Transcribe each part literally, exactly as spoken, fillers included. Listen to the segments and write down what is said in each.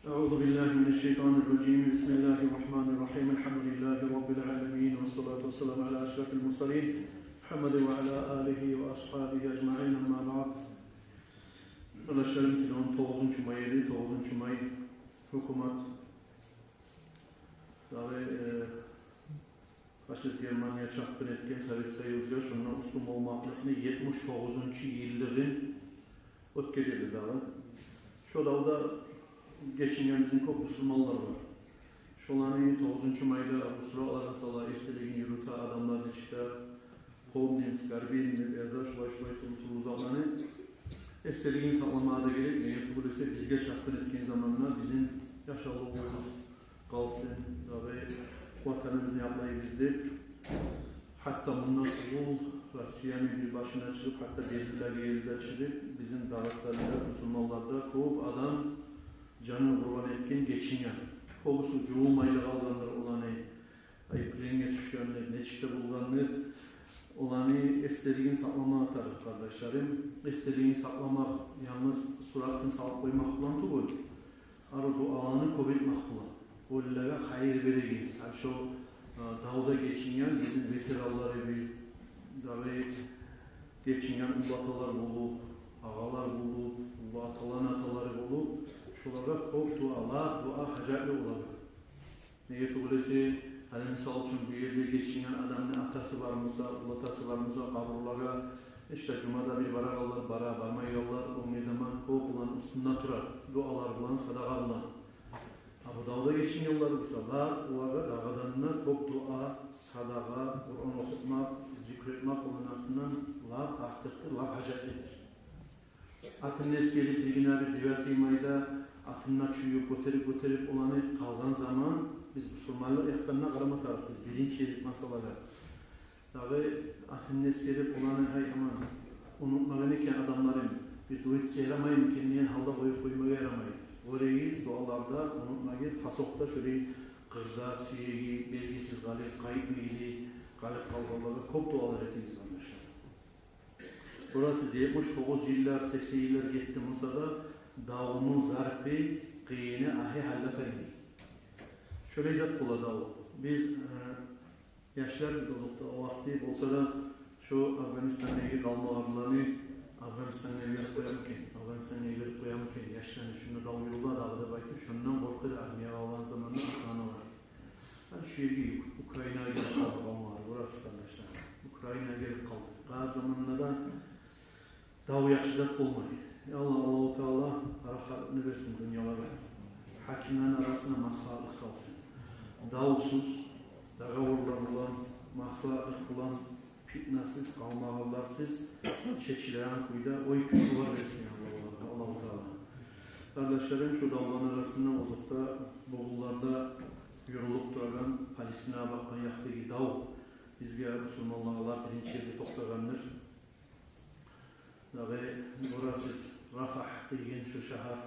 أعوذ بالله من الشيطان الرجيم. بسم الله الرحمن الرحيم. الحمد لله رب العالمين، والصلاة والسلام على أشرف المرسلين محمد وعلى آله وأصحابه أجمعين. أما بعد. Къардашларым, бюгюн тогъузунчу май эди, тогъузунчу май. Гьукумат дагъы, э, фашист Германия чапгъын этген Совет Союзгъа, шондан уьстюн болмакълыкъны етмиш тогъузунчу йыллыгъын оьтгере эди дагъы. Шо давда гечинген бизин кёп бусурманлар бар. Шоланы тогъузунчу майда бу суратларын сала, эсделигин юрюте, адамлар нечик де «Помним, скорбим» деп яза, шулай-шулай тюрлю-тюрлю затланы. Эсделигин сакъламагъа да герек. Неге тюгюл эсе, бизге чапгъын этген заманда бизин яшавубуз къалсын, дагъы ватаныбызны якълайбыз деп. Гьатта мундан къувул Россияны бир башына чыгъып, гьатта Берлиндеги ерде чыгъып, бизин дагъыстанлылар, бусурманлардан кёп адам жанын къурбан этген, гечинген. Кёбюсю жувулмайлы къалгъандыр, оланы, ай, пленге тюшгенлер, нечик де болгъандыр. Оланы эсделигин сакъламагъа тарыкъ, къардашларым. Эсделигин сакъламакъ янгыз суратын салып къоймакъ булан тюгюл, ару дуаланы кёп этмек булан. Оьлюлеге хайыр береген. Гьали шо, э, давда гечинген бизин ветеранларыбыз, дагъы гечинген уллаталар болуп, агъалар болуп, уллаталаны аталары болуп, шоларгъа кёп дуалар, дуа гьажатлы олар. Неге тюгюл эсе, гьали мисал учун, бу ерде гечинген адамны атасы бар буса, уллатасы бар буса, къабурлагъа, ишде, жумада бир барагъанлар бара, бармайгъанлар, о не заман кёп булан уьстюнде турар, дуалар булан, садагъа булан. А бу давда гечингенлер буса, лап олагъа дагъыдан да кёп дуа, садагъа, Къуран охутмакъ, зикр этмек оланы артындан лап артыкъдыр, лап гьажатлыдыр. Атын эсгерип, дегине бир девятый майда атын да чююп, гётерип-гётерип, оланы къалгъан заман, биз бусурманлыкъ якъдан да къарама тарыкъбыз биринчи гезик масъалагъа. Дагъы атын эсгерип, оланы, гьай, аман, унутмагъан экен адамларын, бир дуа этсе ярамаймы экен деген гьалда къоюп къоймагъа ярамай. Гёрегиз, дуаларда унутмагъа, пасокъда шолай къырда сюеги белгисиз къалып, къайтмайлы къалып къалгъанлагъа кёп дуалар этигиз, къардашлар. Гёресиз, етмиш тогъуз йыллар, сексен йыллар гетди буса да, давну зарпы, къыйыны, агьы гьалда таймай. Шолай зат бола дав. Биз, э, яшлар болдукъ да о вакъти, болса да, шо Афганистандагъы къалмагъалланы Афганистангъа йиберип къоямы экен, Афганистангъа йиберип къоямы экен яшланы, шунда дав юрюле дагъы деп айтып, шондан къоркъа эди армиягъа алгъан заманда ата-аналар. Гьали шу ерге, Украинагъа гелип къалды къавмулар, гёресиз, къардашлар. Украинагъа гелип къалды. Къар заманда да дав яхшы зат болмай. Я Аллагь, Аллагьу Таала парахатлыкъны берсин дюньялагъа. Гьакимлени арасына маслагьатлыкъ салсын. Давсуз, договорлар булан, маслагьатлыкъ булан, питнасыз, къалмагъалларсыз чечилеген кюйде ой-пикрулар берсин, я Аллагь, Аллагьу Таала. Къардашларым, шу давланы арасында озокъда, бу гюнлерде юрюлюп турагъан Палестинагъа бакъгъан якъдагъы дав бизге, бусурманлагъа, биринчи ерде токътагъандыр. Дагъы гёресиз, Рафагь деген шу шагьар,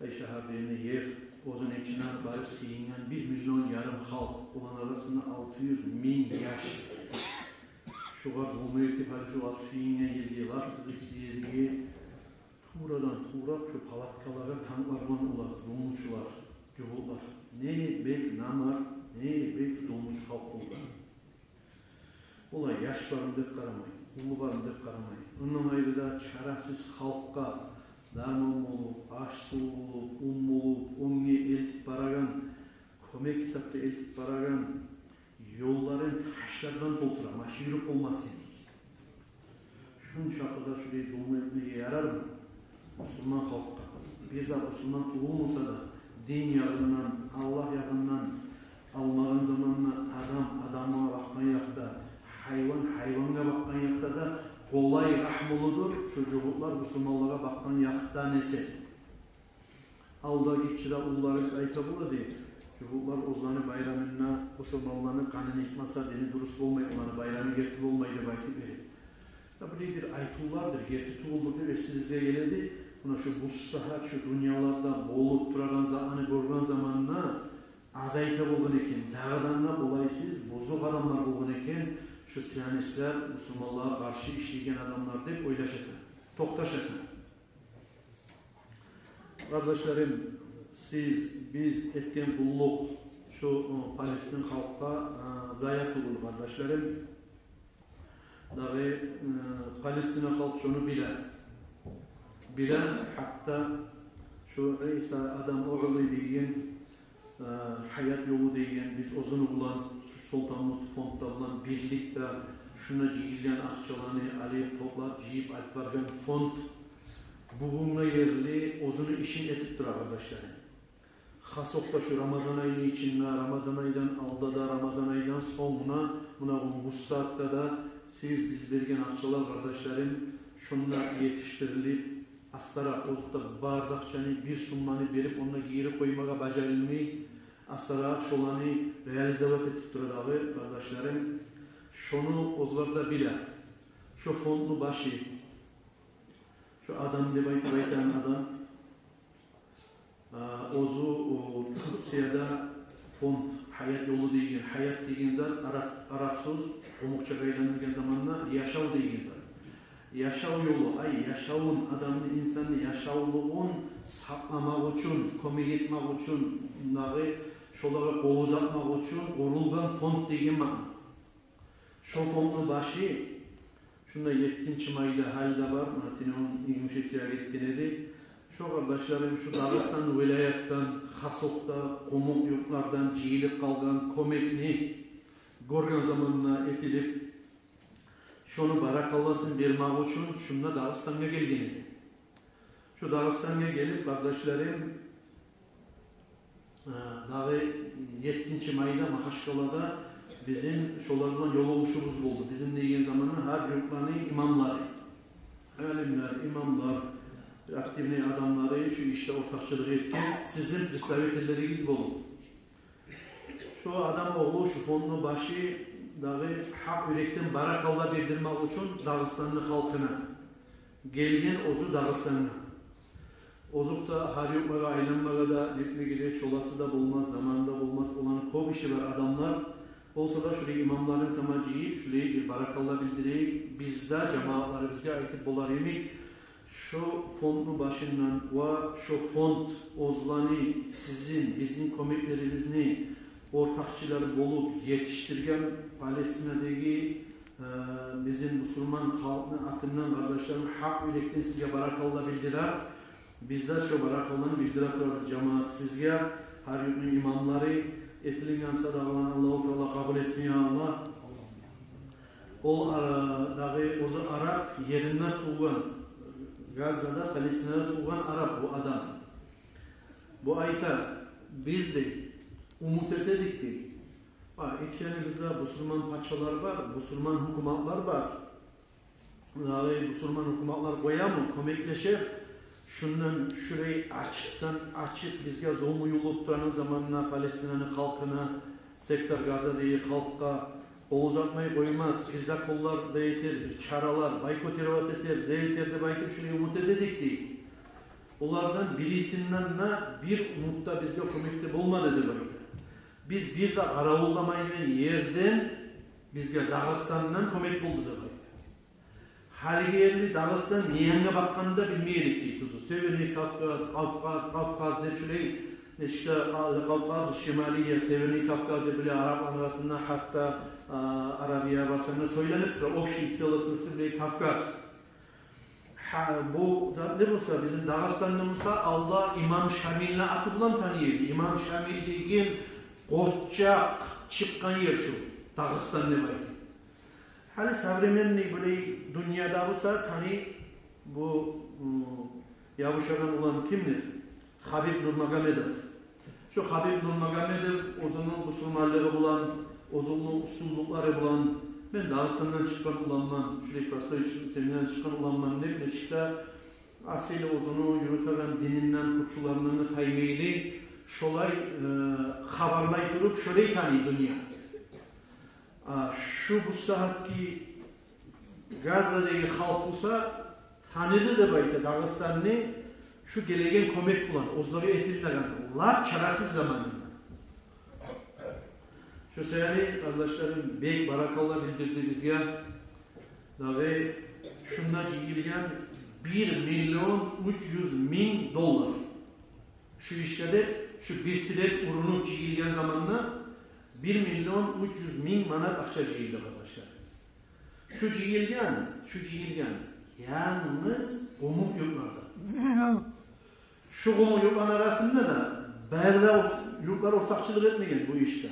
ай, шагьар деген ер, оьзюню ичине барып сыйынгъан бир миллион ярым халкъ, оланы арасында алты юз минг яш. Шугъар зулму этип, гьали шулар сыйынгъан ерге лап, бир сыйыргъа, туврадан-тувра шу палаткалагъа танклар булан олар, зулмучулар, жугьутлар. Не бек намарт, не бек зулмучу халкъ болгъан. Олай яш бармы деп къарамай, уллу бармы деп къарамай, ондан айры да чарасыз халкъгъа дарман болуп, аш-сув болуп, ун болуп, оьнге элтип барагъан, кёмек гьисапда элтип барагъан ёлларын ташлардан толтура, машин юрюп болмас эди. Шунча къадар шулай зулму этмеге ярармы бусурман халкъгъа? Бир де бусурман тюгюл буса да, дин ягъындан, Аллагь ягъындан алмагъан заманда, адам адамгъа бакъгъан якъда, гьайван гьайвангъа бакъгъан якъда да къолай, рагьмулудур шу жугьутлар бусурманлагъа бакъгъан якъдан эсе. Алда гиччи де уллулар айта бола эди, жугьутлар оьзлени байрамында бусурманланы къанын ичмесе, дини дурус болмай, оланы байрамы герти болмай деп айтып бере эди. Булай бир айтывлардыр, герти тюгюлдюр деп эсибизге геле эди. Муна шу бу сагьат шу дюньяларда болуп турагъан затны гёрген заманда азайта болгъан экен, дагъыдан да къолайсыз, бузукъ адамлар болгъан экен шу сионистлер, бусурманлагъа къаршы ишлейген адамлар деп ойлашасан, токъташасан. Къардашларым, Сиз, биз этген къуллукъ шу, э, Палестин халкъгъа, э, зая тюгюл, къардашларым. Дагъы, э, Палестина халкъ шону биле. Биле, гьатта шу Иса адам огълу деген, э, Гьаят ёлу деген, биз оьзюню булан, шу Солтанмут фонд да булан бирликде шунда жыйылгъан акъчаланы алып, топлап, жыйып алып баргъан фонд бугюнге ерли оьзюню ишин этип тура, къардашларым. Хасокъда шу Рамазан айны ичинде, Рамазан айдан алда да, Рамазан айдан сонг да, муна бу, бу сагьатда да сиз, биз берген акъчалар, къардашларым, шунда етишдирилип, астаракъ, озокъда, бары да акъчаны, бир сумманы берип, онда гийирип къоймагъа бажарылмай, астаракъ шоланы реализовать этип тура дагъы, къардашларым. Шону оьзлер де биле. Шо фондну башы, шо адам деп айтып айтагъан адам, а, оьзю, о, Турцияда фонд, Гьаят ёлу деген, гьаят деген зат арап, арап сёз, къумукъчагъа айландыргъан заманда яшав деген зат. Яшав ёлу, ай, яшавун, адамны, инсанны яшавлугъун сакъламакъ учун, кёмек этмек учун, дагъы шолагъа къол узатмакъ учун къурулгъан фонд деген маъна. Шо фондну башы, шунда еттинчи майда гьали де бар, муна тюнегюн йигирма уьч гетген эди. Шо, къардашларым, шу Дагъыстан вилаятдан, хасокъда, къумукъ юртлардан жыйылып къалгъан кёмекни гёрген заманда этилип, шону баракалласын бермек учун шунда Дагъыстангъа гелген эди. Шо Дагъыстангъа гелип, къардашларым, э, дагъы еттинчи майда Магьачкъалада бизин шолар булан ёлугъушувубуз болду. Бизин деген заманда гьар юртланы имамлары, алимлер, имамлар, активный адамлары, шу ишде ортакъчылыкъ этген сизин представительлеригиз болуп. Шо адам огълу, шо фондну башы дагъы гьакъ юрекден баракалла билдирмек учун Дагъыстанны халкъына гелген оьзю Дагъыстангъа. Озокъда, гьар юртлагъа айланмагъа да, юртлагъа да чоласы да болмас, заманы да болмас, оланы кёп иши бар адамлар. Болса да, шулай имамларын сама жыйып, шулай бир баракалла билдирейик, биз де жамиятларыбызгъа айтып болар йимик. Шо фондну башындан ва шо фонд оьзлени, сизин, бизин кёмеклерибизни ортакъчылары болуп етишдирген Палестинадагъы, э, бизин бусурман халкъны атындан, къардашларым, гьакъ юрекден сизге баракалла билдире. Биз де шо баракалланы билдире турабыз, жамият, сизге, гьар юртну имамлары. Этилинген садагъаланы Аллагьу Таала къабул этсин, я Аллагь. Ол ара-, дагъы оьзю арап, еринде тувгъан, Газзада, Палестинада тувгъан арап бу адам. Бу айта: «Биз, – дей, – умут этедик, – дей. – А, экенибизде бусурман пачалар бар, бусурман гьукуматлар бар. Дагъы бусурман гьукуматлар къоямы, кёмеклешер. Шундан шулай ачыкъдан ачыкъ бизге зулму юлюп турагъан заманда Палестинаны халкъына, сектор Газзадагъы халкъгъа къол узатмай къоймас, бир законлар да этер, бир чаралар, бойкотировать этер, де этер деп айтып, шулай умут этедик, – дей. – Олардан бирисинден де бир умут да бизге кёмекде болмады, – деп айта. – Биз бир де къаравулламайгъан ерден бизге Дагъыстандан кёмек болду», – деп айта. Гьалиге ерли Дагъыстан не янгъа бакъгъанын да билмей эдик, – дей. – Тюзю, Северный Кавказ, Кавказ, Кавказ деп шулай, нечик де, а, Кавказ Шималия, Северный Кавказ деп биле арапланы арасында, гьатта, а, Арабиягъа барсанг да сёйленип тура, общей целостности биле Кавказ. Гьа, бу зат не болса, бизин Дагъыстанда болса, алда имам Шамилни аты булан таный эди. Имам Шамил деген къоччакъ чыкъгъан ер шу Дагъыстан деп айтып. Гьали современный булай дюньяда болса таный бу, м, ябушагъан улан кимдир? Хабиб Нурмагомедов. Шо Хабиб Нурмагомедов оьзюню бусурманлыгъы булан, оьзюню уьстюнлюклери булан: «Мен Дагъыстандан чыкъгъан уланман, шулай простой семьядан чыкъгъан уланман», – деп, нечик де асил оьзюню юрютеген дининден, къурчуларындан да таймайлы, шолай, э, хабарлай туруп, шолай таный дюнья. А шу бу сагьатгъы Газзадагъы халкъ буса таныды деп айта Дагъыстанны шу гелеген кёмек булан, оьзлеге этилинеген лап чарасыз заманында. Шо саялы, къардашларым, бек баракалла билдирди бизге. Дагъы шунда жыйылгъан бир миллион уьч юз минг доллар. Шу ишге де, шу бирти деп урунуп жыйылгъан заманда бир миллион уьч юз минг манат акъча жыйылды, къардашлар. Шу жыйылгъан, шу жыйылгъан янгыз къумукъ юртларда. Шу къумукъ юртланы арасында да бары да юртлар ортакъчылыкъ этмеген бу ишде.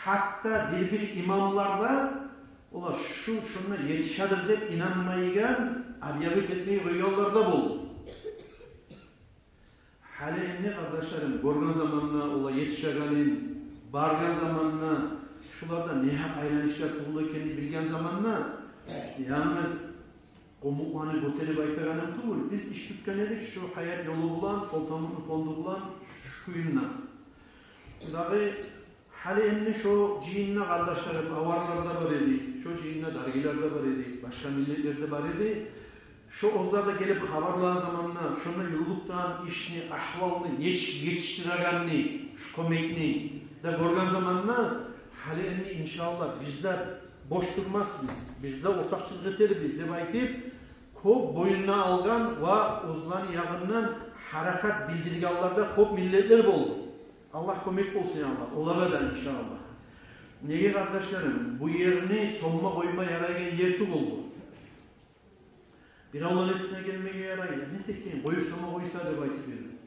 Гьатта бир-бир имамлар да, олар шу, шунда етишедир деп инанмайгъан, объявить этмей къойгъанлар да болду. Гьали энни, къардашларым, гёрген заманда, олар етишегенин, баргъан заманда, шуларда негьакъ айланышлар тюгюл экенин билген заманда, янгыз къумукъланы гётерип айтагъаным тюгюл. Биз иш тутгъан эдик шо Гьаят ёлу булан, Солтанмутну фонду булан, шу кюйде. Дагъы гьали энни шо жыйында, къардашларым, аварлар да бар эди, шо жыйында даргъылар да бар эди, башгъа миллетлер де бар эди. Шо оьзлер де гелип хабарлагъан заманда, шонда юрюлюп турагъан ишни, агьвалны, нечик етишдирегенни, шу кёмекни де гёрген заманда, гьали энни, иншааллагь, биз де бош турмасбыз, биз де ортакъчылыкъ этербиз деп айтып, кёп боюнуна алгъан ва оьзлени ягъындан гьаракат билдиргенлер де кёп миллетлер болду. Аллагь кёмек болсун, я Аллагь, олагъа да, иншааллагь. Неге, къардашларым, бу ерни сомма къойма ярайгъан ер тюгюл бу. Биревлени эсине гелмеге ярай, я не этейим, къоюп сама къойса деп айтып берип.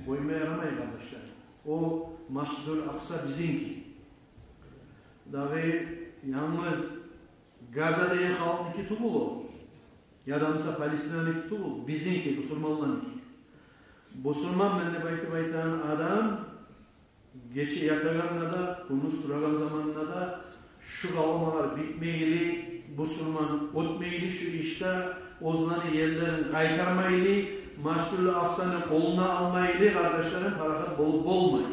Къойма ярамай, къардашлар. О Масжидуль Акъса бизинки. Дагъы янгыз Газа деген халкъныки тюгюл о. Яда буса Палестинаныки тюгюл, бизинки, бусурманланыки. Бусурманман деп айтып айтагъан адам гече ятагъанда да, гюндюз турагъан заманда да, шу къавгъалар битмейли, бусурман оьтмейли шу ишде, оьзлени ерлерин къайтармайлы, Масжидуль Акъсаны къолуна алмайлы, къардашларым, парахат болуп болмай.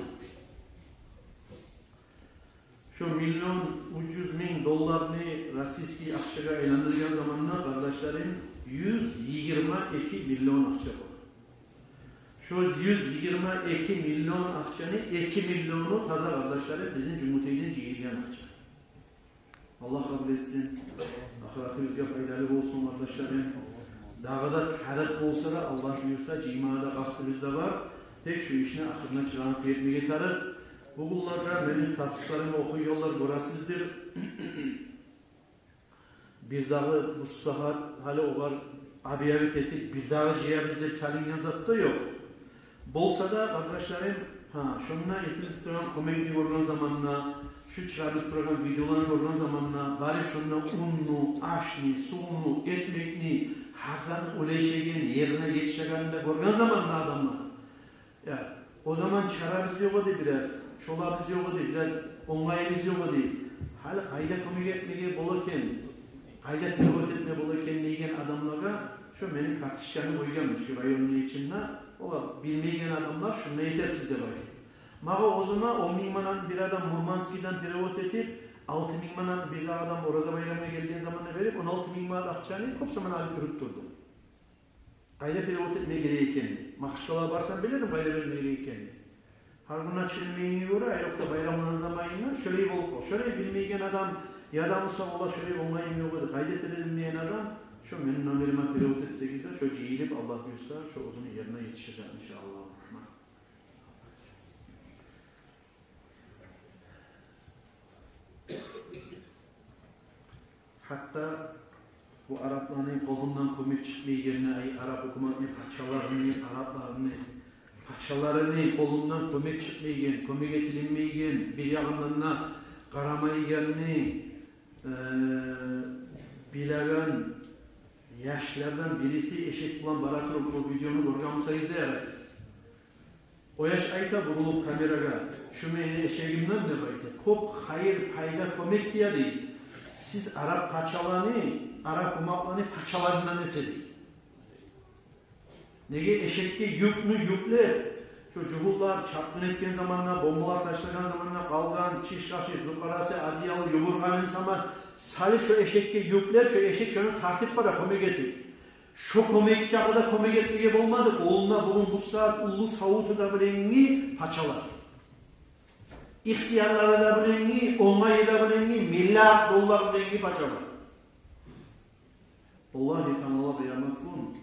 Шо миллион уьч юз минг долларны российский акъчагъа айландыргъан заманда, къардашларым, юз йигирма эки миллион акъча бар. Шо юз йигирма эки миллион акъчаны эки миллиону таза, къардашларым, бизин Жюнгютейден жыйылгъан акъча. Аллагь къабул этсин. Ахыратыбызгъа пайдалы болсун, къардашларым. Дагъы да тарыкъ болса да, Аллагь буюрса, жыймагъа да къастыбыз да бар. Тек шу ишни ахырына чыгъарып етмеге тарыкъ. Бу гюнлерде мени статусларымны охуйгъанлар гёресиздир. Бирдагъы бу сагьат гьали огъар объявить этип, бирдагъы жыябыз деп салынгъан зат да ёкъ. Болса да, къардашларым, гьа, шонда этилип турагъан кёмекни гёрген заманда, шу чыгъарылып турагъан видеоланы гёрген заманда, барып шонда унну, ашны, сувну, экмекни, гьар затны уьлешеген, ерине етишегенин де гёрген заманда адамлар, я, о заман чарабыз ёкъ эди бираз, чолабыз ёкъ эди бираз, онгайыбыз ёкъ эди. Гьали къайда кёмек этмеге бола экен, къайда перевод этме бола экен деген адамлагъа шо мени карточканы къойгъанман шу районну ичинде. Олар билмейген адамлар шунда этерсиз деп айтып. Магъа о заман он минг манатны бир адам Мурманскийден перевод этип, алты минг манатны бир адам Ораза байрамгъа гелген заманда берип, он алты минг манат акъчаны кёп заман алып юрюп турду. Къайда перевод этме герек экенни. Махачкъалагъа барсам биледим къайда берме герек экенни. Гьар гюн ачылмайгъангъа гёре, айрокъда байрамланы заманында шолай болуп къала. Шолай билмейген адам, яда буса олар шолай онгайым ёкъ эди, къайда этер эдим деген адам, шо мени номериме перевод этсегиз де, шо жыйылып, Аллагь буюрса, шо оьзюню ерине етишежек, иншааллагь. Гьатта бу арапланы къолундан кёмек чыкъмайгъанына, ай, арап гьукуматны пачаларыны, арапланы пачаларыны къолундан кёмек чыкъмайгъан, кёмек этилинмейген, бир ягъындан да къарамайгъанны, э, билеген яшлардан бириси эшек булан бара туруп, бу видеону гёрген бусагъыз да ярай. О яш айта, бурулуп камерагъа: «Шу мени эшегимден», — деп айта. «Кёп хайыр, пайда, кёмек тие», — дей. «Сиз арап пачаланы, арап гьукуматланы пачаларындан эсе», — дей. Неге эшекге юкню юклеп, шо жугьутлар чапгъын этген заманда, бомбалар ташлагъан заманда къалгъан чиш-къашыкъ, зукъарасы, одеяло, ювургъанын сама салып, шо эшекге юклеп, шо эшек шону тартып бара, кёмек этип. Шо кёмек чакъы да кёмек этмеге болмады. Къолунда бугюн бу сагьат уллу савуту да булангъы пачалар, ихтиярлары да булангъы, онгайы да булангъы, миллиард доллар булангъы пачалар. Валлагьи, тангала къыямат гюн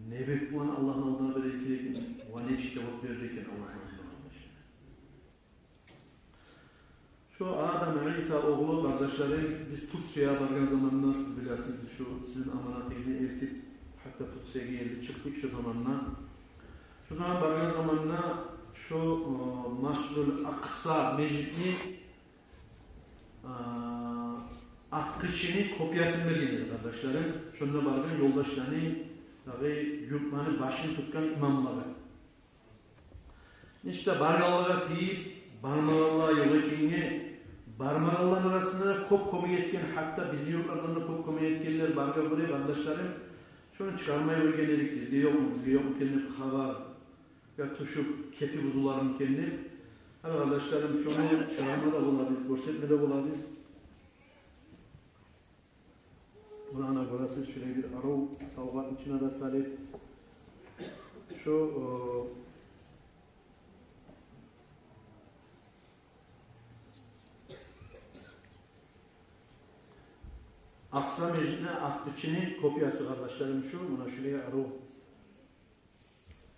не бет булан Аллагьны алдына бере герекбиз ва нечик жавап Шо Адам Иса оглу, къардашларым, биз Турциягъа баргъан заманда, сиз билесиз, шо сизин аманатыгъызны элтип, гьатта Турциягъа гелип чыкъдыкъ шо заманда. Шо заман баргъан заманда шо, э, Масжидул Акъса межитни, э, ачгъычыны копиясын берген эди, къардашларым. Шонда баргъан ёлдашланы, дагъы юртланы башын тутгъан имамлагъа. Нечик де баргъанлагъа тийип, бармагъанлагъа ёкъ экенге, бармагъанланы арасында да кёп кёмек этген, гьатта бизин юртлардан да кёп кёмек этгенлер баргъан гёре, къардашларым, шону чыгъармай къойгъан эдик, бизге ёкъму, бизге ёкъму экен деп хабаргъа тюшюп, кепи бузулармы экен деп. Гьали, къардашларым, шону чыгъарма да болабыз, гёрсетме де болабыз. Муна, ана, гёресиз, шулай бир арив савгъатны ичине де салып, шо, о, Акъса межитни ачгъычыны копиясы, къардашларым, шу, муна шулай арив.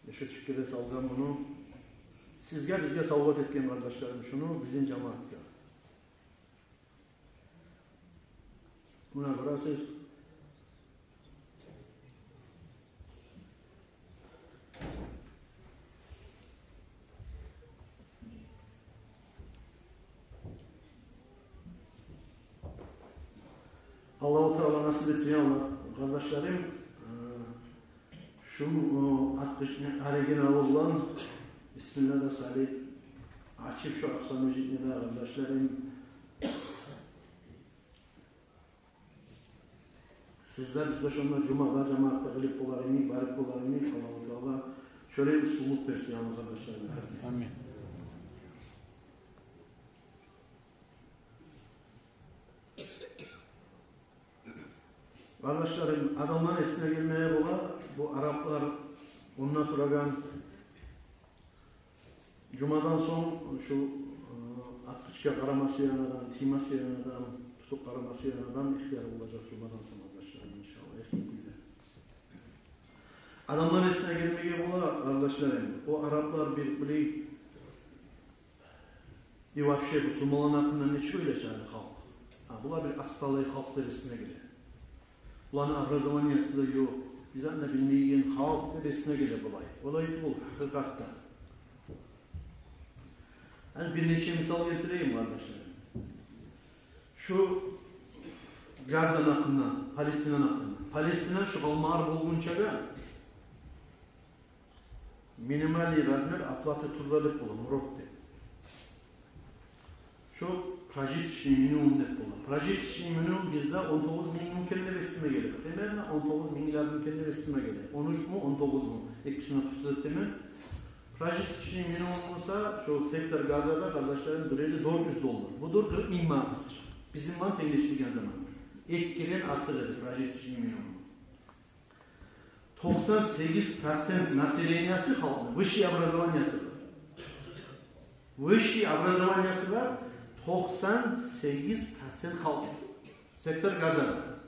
Яшачыкъгъа да салгъан муну. Сизге, бизге савгъат этген, къардашларым, шуну бизин жамиятгъа. Муна гёресиз. Аллагьу Таала насип этсин, я Аллагь, къардашларым. Э, Шу, о, ачгъычны оригиналы булан бисмилла да салып, ачып, шу Акъса межитни де, къардашларым, сиз де, биз де шонда жумада жамиятда къылып болар йимик, барып болар йимик, Аллагьу Таала шолай уьстюнлюк берсин, я Аллагь, къардашларым. Амин. Къардашларым, адамлар эсине гелмеге бола, бу араплар онда турагъан, жумадан сонг шу, э, ачгъычгъа къарама сюеген адам, тийме сюеген адам, тутуп къарама сюеген адам ихтияр болажакъ жумадан сонг, къардашларым, иншаллагь, эртен гюнде. Адамлар эсине гелмеге бола, къардашларым, о араплар бир, билей, и вообще бусурманланы гьакъындан нечик ойлашады халкъ? А, булар бир отсталый халкъ деп эсине геле. Буланы образованиясы да ёкъ. Биз затны билмейген халкъ деп эсине геле булай. Олай тюгюл, гьакъыкъатда. Гьали бир нече мисал гелтирейим, къардашлар. Шу Газаны гьакъындан, Палестинаны гьакъындан. Палестина шу къалмагъар болгъунчагъа минимальный размер оплаты труда деп бола, МРОТ деп. Шо прожиточный минимум деп бола. Прожиточный минимум бизде он тогъуз минг мукен деп эсиме геле. Примерно он тогъуз минглер мукен деп эсиме геле. Он уьч мю, он тогъуз мю, экисине тюзетемен. Прожиточный минимум буса, шо сектор Газада, къардашларым, дюр эди дёрт юз доллар. Бу дюр къыркъ минг манат акъча. Бизин булан тенглешдирген заман. Эки керен артыкъ эди прожиточный минимум. Токъсан сегиз процент населениясы халкъны, высший образованиясы бар. Высший образованиясы бар токъсан сегиз процент халкъны. Сектор Газада.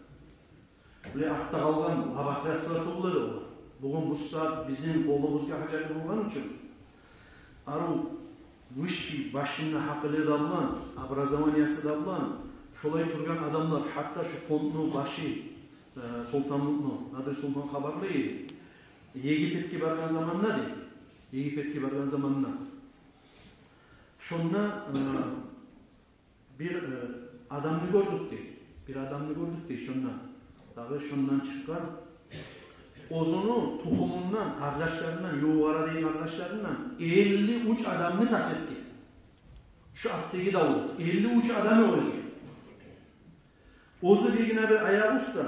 Булай артда къалгъан лабатырасы бар тюгюл эди олар. Бугюн бу сагьат бизин къолубузгъа гьажатлы болгъан учун, арив высший башында гьакъылы да булан, образованиясы да булан, шолай тургъан адамлар, гьатта шу фондну башы, э, Солтанмутну, Надир Солтан хабарлай эди. Египетге баргъан заманда, дей, Египетге баргъан заманда, шонда, э, бир, э, адамны гёрдюк, дей. Бир адамны гёрдюк, дей, шонда. Дагъы шондан чыкъгъан, оьзюню тухумундан, къардашларындан, ювукъара деген къардашларындан элли уьч адамны тас этген. Шу артдагъы давлат, элли уьч адам оьлген. Оьзю биргине бир аягъы уьстде,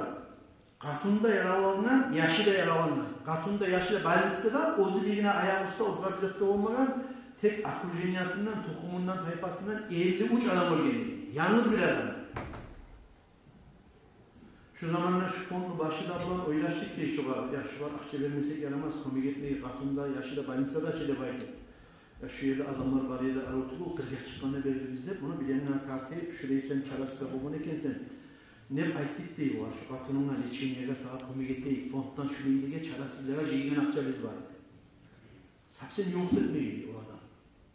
къатыны да яралангъан, яшы да яралангъан. Къатыны да, яшы да больницада, оьзю биргине аягъы уьстде, оьзюне бир зат да болмагъан, тек окружениясындан, тухумундан, тайпасындан элли уьч адам оьлген эди. Янгыз бир адам. Шу заманда шу фондну башы да булан ойлашдыкъ, дей, шугъар: «Я, шугъар акъча бермесек ярамас, кёмек этмеге, къатыны да, яшы да больницада чы», — деп айтып. «Я, шу ерде адамлар бар ерде арив тюгюл, къыргъа чыкъгъанда берербиз», — деп, муну бир янына тартып, «Шулай сен чарасыз да болгъан экенсен, не деп айтдыкъ, — дей, — огъар, шу къатынынга лечениеге сагъа кёмек этейик, фонддан шулай илеге, чарасызлагъа жыйгъан акъчабыз бар». «Совсем ёкъ этмей», — дей о адам.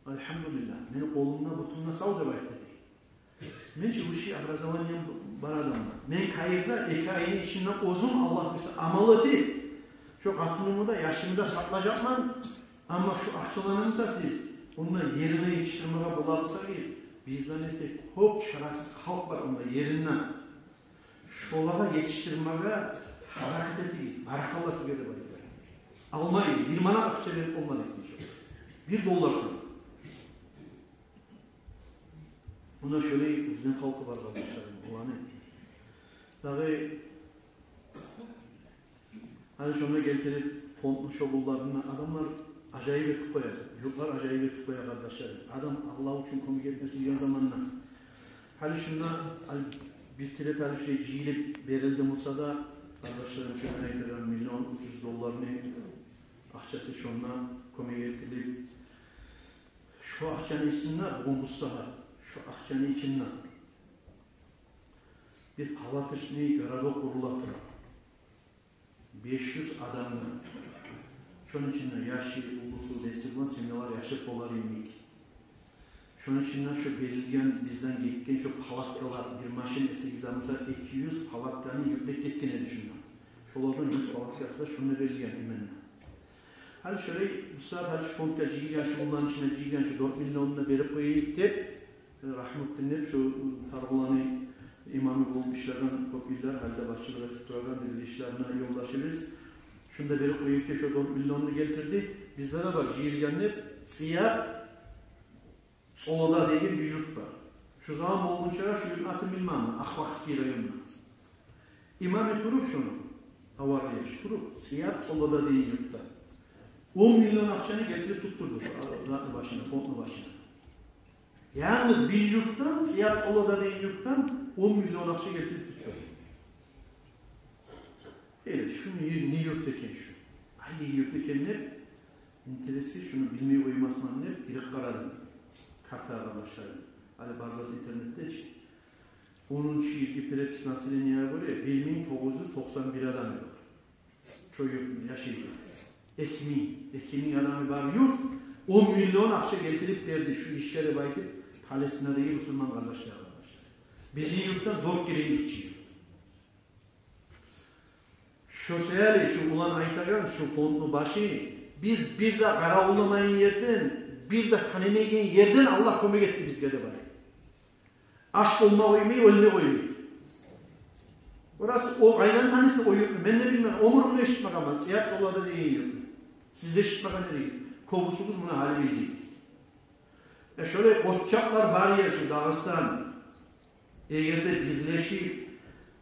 «Альгьамдулиллагь, мени къолум да, бутум да сав», — деп айтды, дей. Мен чи высший образованием бар адам. Мен Каирде эки айны ичинде оьзюм, Аллагь буюрса, амал этип, шо къатынымны да, яшымны да сакълажакъман. Амма шо акъчаланы буса сиз онда ерине етишдирмеге бола бусагъыз, бизден эсе кёп чарасыз халкъ бар онда еринде. Шолагъа етишдирмеге гьаракат этигиз. Баракалла сизге деп айтайым. Алмай, бир манат акъча берип болмадыкъ дей шо. Бир доллар сама. Муна шолай оьзюню халкъы бар, къардашларым, оланы. Дагъы гьали шонда гелтирип, фондну шо къулларына адамлар ажайып этип къоя. Юртлар ажайып этип къоя, къардашларым. Адам Аллагь учун кёмек этме сюйген заманда. Гьали шунда, гьали бир тирет, гьали шулай жыйылып берилди буса да, къардашларым, шо мен айтагъан миллион уьч юз долларны акъчасы шонда кёмек этилип, шо акъчаны ичинде, бугюн бу сагьат, шо акъчаны ичинде бир палаточный городок къурула тура. Беш юз адамны. Шону ичинде яшы, уллусу, деси булан семьялар яшап болар йимик. Шону ичинде шо берилген, бизден гетген шо палаткалар, бир машин эсигизде буса, эки юз палатканы юклеп гетген эди шунда. Шолардан юз палаткасы да шунда берилген именно. Гьали шолай, бу сагьат гьали шо фондгъа жыйылгъан, шо булан ичинде жыйылгъан шо дёрт миллионну да берип къояйыкъ деп, э, Рагьмутдин деп, шо, ы, Таргъуланы имамы болуп ишлеген кёп йыллар, гьали де башчылыкъ этип турагъан бир ишлерине ёлдашыбыз. Шунда берип къояйыкъ деп, шо дёрт миллионну гелтирди. Бизде де бар жыйылгъан деп, Цыяб Цолода деген бир юрт бар. Шо заман болгъунча шо юртну атын билмеймен, Ахвахский районда. Имамы туруп шону, авария туруп, Цыяб Цолода деген юртда он миллион акъчаны гелтирип тутдурду шо затны башына, фондну башына. Янгыз бир юртдан, Цыяб Цолода деген юртдан он миллион акъча гелтирип тутдурду. Э, шу не, не юрт экен шу? Къайда юрт экен деп, интересге шуну билмей къоймасман деп гирип къарадым картагъа, къардашларым. Гьали бар зат интернетде чи. Онунчу йылгъы перепись населениягъа гёре бир минг тогъуз юз токъсан бир адамы бар. Шо юртну яшайгъан. Эки минг, эки минг адамы бар юрт, он миллион акъча гелтирип берди шу ишге деп айтып, Палестинадагъы бусурман къардашлар, къардашлар. Бизин юртдан дёрт керен гиччи юрт. Шо саялы шу улан айтагъан, шу фондну башы, биз бир де къаравулламайгъан ерден, бир де танымайгъан ерден Аллагь кёмек этди бизге деп айта. Аш болма къоймай, оьлме къоймай. Орасы, о къайдан таныйсыз о юртну? Мен де билмеймен, оьмюрюмде эшитмегенмен, Цыяб Цолода деген юртну. Сиз де эшитмеген эдигиз. Кёбюсюгюз муна гьали билдигиз. Э, шолай къоччакълар бар ер шу Дагъыстан. Эгер де бирлешип,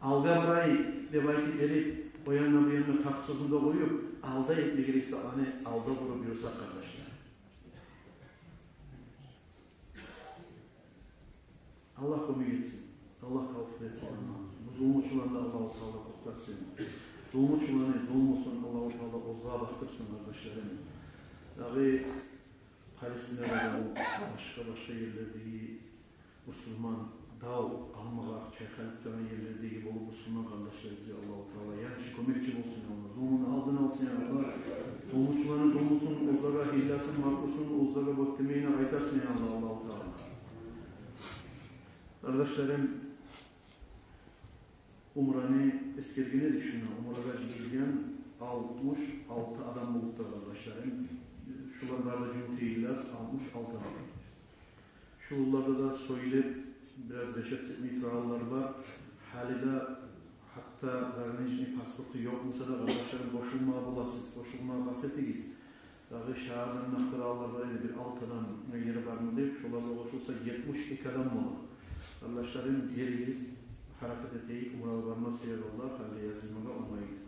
алгъа барайыкъ деп айтып берип, о янына, бу янына тартышывну да къоюп, алда этме герек затны алда буруп юрюсек, къардашлар. Аллагь кёмек этсин. Аллагь тавфикъ этсин. Бу зулмучуланы да Аллагьу Таала токътатсын. Зулмучуланы зулмусун Аллагьу Таала оьзюне бакъдырсын, къардашларым. Дагъы Палестинада да, башгъа-башгъа ерлердеги бусурман, дав къалмагъа чайкъалып турагъан ерлердеги болуп бусурман къардашларыбызгъа Аллагьу Таала янчы, кёмекчи болсун, я Аллагь. Зулмуну алдын алсын, я Аллагь. Зулмучуланы зулмусун, оьзлеге гьилласын, макрусун, оьзлеге бёттемейине къайтарсын, я Аллагь, Аллагьу Таала. Къардашларым, умраны эсгерген эдик шунда. Умрагъа жыйылгъан алтмыш алты адам болуп тургъан, къардашларым. Шулар бары да жумтейлилер, алтмыш алты адам. Шу йылларда да сёйлеп, бираз решать этмей турагъанлар бар. Гьали де гьатта заграничный паспорту ёкъ буса да, къардашларым, къошулмагъа боласыз, къошулмагъа къаст этигиз. Дагъы шагьардан накъыралар бар эди, бир алты адам ери бармы деп, шолар да къошулса, етмиш эки адам бола. Къардашларым, гелигиз, гьаракат этейик, умрагъа барма сюегенлер, гьали де язылмагъа унамайгъыз.